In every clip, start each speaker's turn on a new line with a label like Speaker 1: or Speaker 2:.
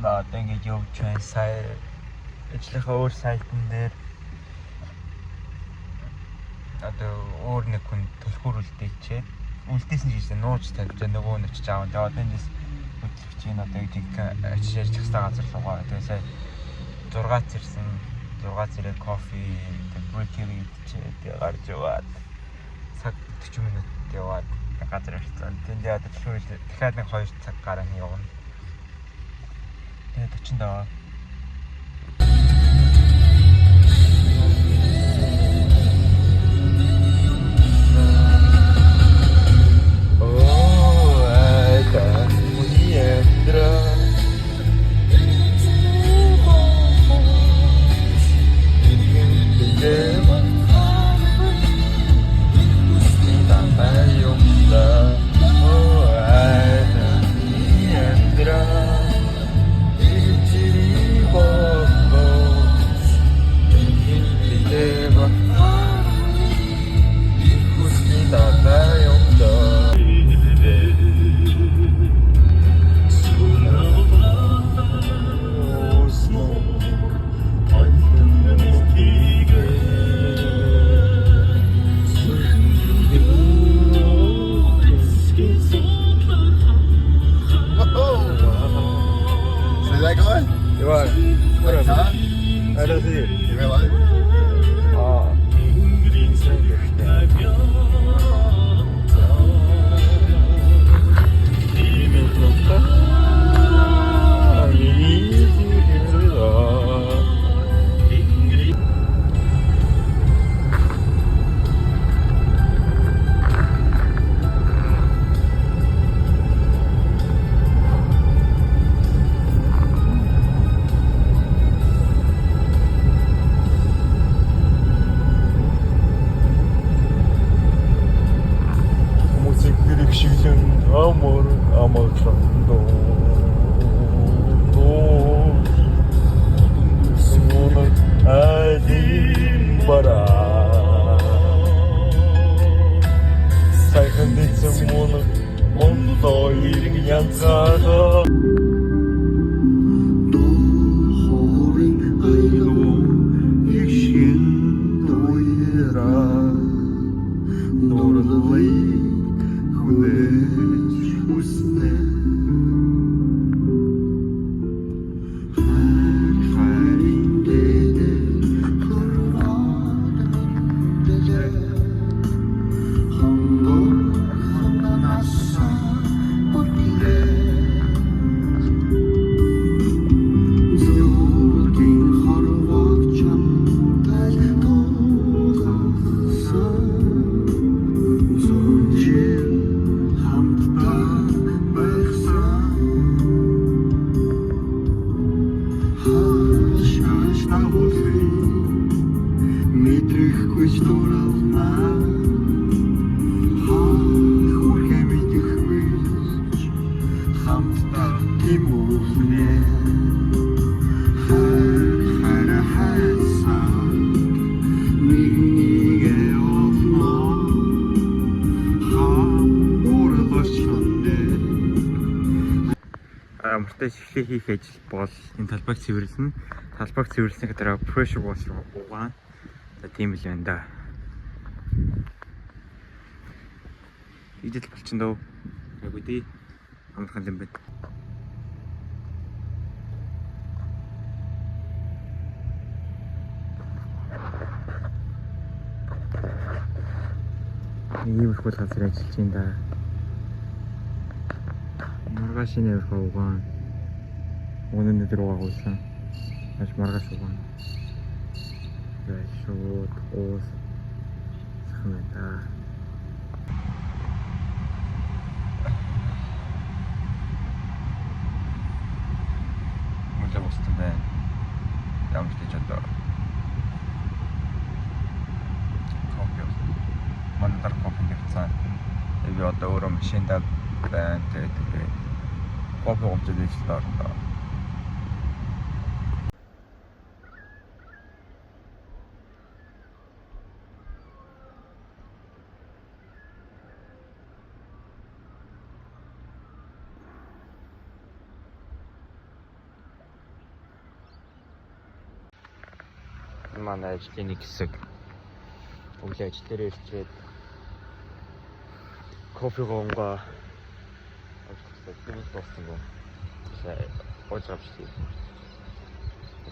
Speaker 1: Одоо ингэж явж байна. Сая ажлынхаа өөр сайтн дээр одоо өөр нэг хүн түлхүүр үлдээчээ. Үлдээсэн ч гэсэн нууж тавьж нөгөө нь очиж аав. Тэгээ одоо эндээс хөдөлгөчийн одоо жинхэнэ очиж ажиллах хэрэгтэй газар руугаа. Тэгээ сая 6 ирсэн. 6 зэрэг кофе, тэгээ брекер идчихээ. Тэгээ гарч яваад цаг 40 минут яваад газар ирсэн. Тэнд одоо түлхүүр дахиад нэг 2 цаг гарan явна. Тэгээ 47. Оо, айда. Миний амьдрал.
Speaker 2: See that guy?
Speaker 1: What?
Speaker 2: That car?
Speaker 1: I don't see it.
Speaker 2: You realise?
Speaker 1: Аа. Хүмүүсийг хэрэгшиглэн амар амгалан доо айдин бара сайхан дэцэн мөн мондоо иргэн янзаараа.
Speaker 2: Хорин айлуу их шин дуяраа нурлыг хүлээж үснэ хайр хайрын дэдэ хорвоод мэдэлээ хонгор хананасаа бүтлээ. Зүрхийн хорвог чамтай тулгасан зуун жил хамтдаа байхсан хашааш дагуулхын мэдрэхгүй ч дурлалнаа хаа хүрхээ мэдэхгүй ч хамтдаа тимүүлнэ. Хайр хайр хайсан нэг нэгэ олно хам урлашнэ.
Speaker 1: Амартай шиглээ хийх ажил бол энэ талбайг цэвэрлэнэ. Талбайг цэвэрлэснээр дараа pressure washer угаан. За тийм л байна да. Ижил болчихно дөө. Айгуу дээ. Амархан юм байна. Ийм их бол газар ажиллаж байна да. Маргааш энэ явах угаан. Өнөөдөр угаагүйсэн. Маш маргааш угаана. Тэгээд шууд уус сахна да. Мүлээ боссон байна. Ямар ч тийч одоо кофе мандар кофе явцсан. Тэгээд би одоо өөрөө машиндаа байна. Тэгээд тэгээд кофе уучаад ажилд орлоо. Энэ манай ажлын нэг хэсэг. Өглөө ажил дээр ирчээд кофе гоонгаа ажил дууссан юм. Ууж авчих.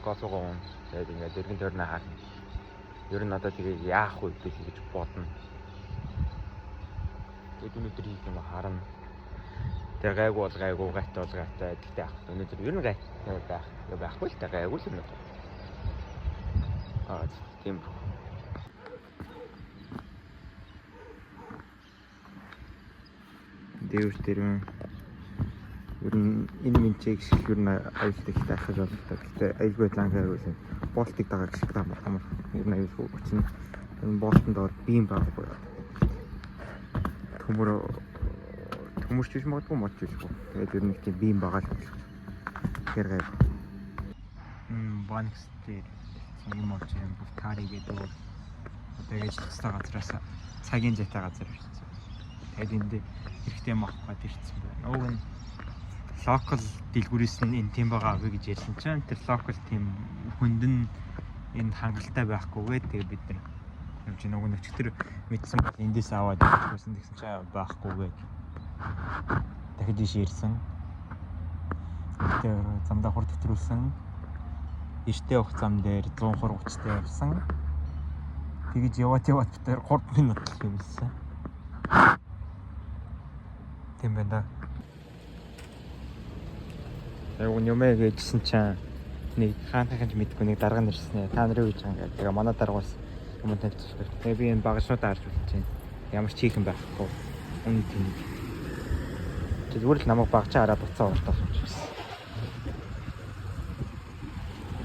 Speaker 1: Кофе гоон тэгээд ингээд дэргэн тойрноо харна. Ер нь одоо тэгээ яах вэ гэж бодно. Тэгээд өнөөдөр хийх юм харна. Тэгээ гайгүй бол гайгүй, гайтай бол гайтай. Гэхдээ яах вэ? Өнөөдөр ер нь гайтай байх байхгүй л та, гайгүй л юм байна. Аа, тийм. Дээвэр дээр ер нь энэ минчэг шиг ер нь аюултай их тайхаж болдог. Гэхдээ аюулгүй лангаар үл болтыг дагаа гişг таамар амар ер нь аюулгүй учир нь энэ болтон доор бие байгаагүй. Төмөр төмөрч биш магадгүй, модч биш. Тэгээд ер нь нэг тийм бие байгаа л болох. Тэгэхээр гайгүй. Банкс дээр юм олж юм Бултари гэдэг одоо яг ажиллах ёстой газараас цагийн зайтай газар ирсэн. Тэгээд энд хэрэгтэй юм авах гээд ирсэн байна. Уг нь local дэлгүүрээс нь энэ тийм байгаа авъя гэж ярьсан чинь тэр local тийм хүнд нь энд хангалттай байхгүйгээ тэгээ бид нар явж нөгөө өчигдөр мэдсэн бол эндээс аваад ирчихсэн гэсэн чинь байхгүйгээ дахиж иш ирсэн. Тэр замдаа хурд хэтрүүлсэн. Эртээ явах зам дээр 120 30-тай явсан. Тэгэж яваад яваад бид тэр 3 минут л юмсан. Тийм байна да. Яг нэмээ гэжсэн чинь нэг хаантайхан ч мэдгүй нэг дарга нэрсэн. Та нарын үеж байгаа ингээд. Тэгээ манай дарга бас юм танилцуулдаг. Тэгээ би энэ багшнуудаа харж үлдэж байна. Ямар ч хийх юм байхгүй. Үн тэнэг. Тэг зүгээр л намайг багчаа хараад уцаа уртаа суучихсан.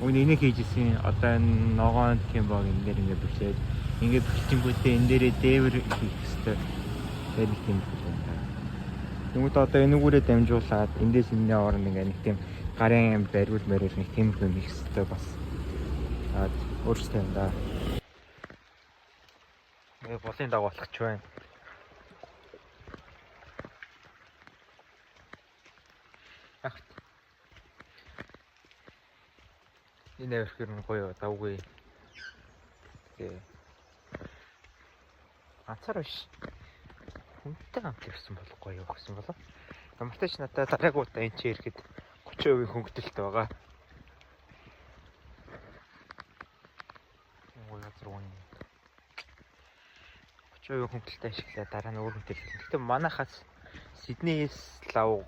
Speaker 1: Үн энийг хийжсэн. Одоо энэ ногоон тийм баг энэ дээр ингээд бэлчээд ингээд бэлчингүүтээ энэ дээрээ дээвэр хийх хэвээр. Тэгээ нэг тийм байна. Тэгмүүд одоо энүүгээрээ дамжуулаад эндээс энэний хооронд ингээ нэг тийм гарын юм бариул бариул нэг тиймэрхүү юм хийх хэвээр бас. Аа, өөрчлөлт юм да. Ингээ булын дагуу болох ч байна. Яг энэ авирх ер нь гоё давгүй. Тэгээ ганцаар биш. Хүнтэй хамт ирсэн бол гоё явах гэсэн болов. Ямар ч надад дараагийн удаа энэ чи ирэхэд 30% хөнгөлөлт байгаа. Гоё газар уу. 30% хөнгөлөлтөй ашиглаа дараа нь өөр хүнтэй хэлсэн. Гэхдээ манайхаас Сиднейс лав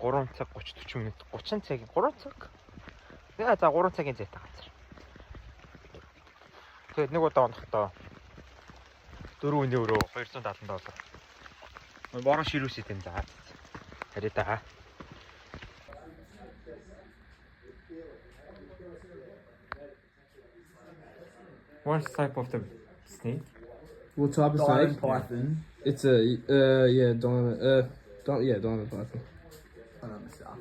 Speaker 1: 3 цаг 30 40 минут, 30 цаг, 3 цаг. За 3 цагийн зайтай газар. Тэгээд нэг удаа онохдоо 4 өний өрөө 270 доллар. Борон ширүүс идэм за. Харъя та. What type of the snake?
Speaker 3: What type of
Speaker 4: Diamond
Speaker 3: snake?
Speaker 4: python.
Speaker 3: It's a yeah, diamond yeah, diamond python.
Speaker 4: I don't know stuff.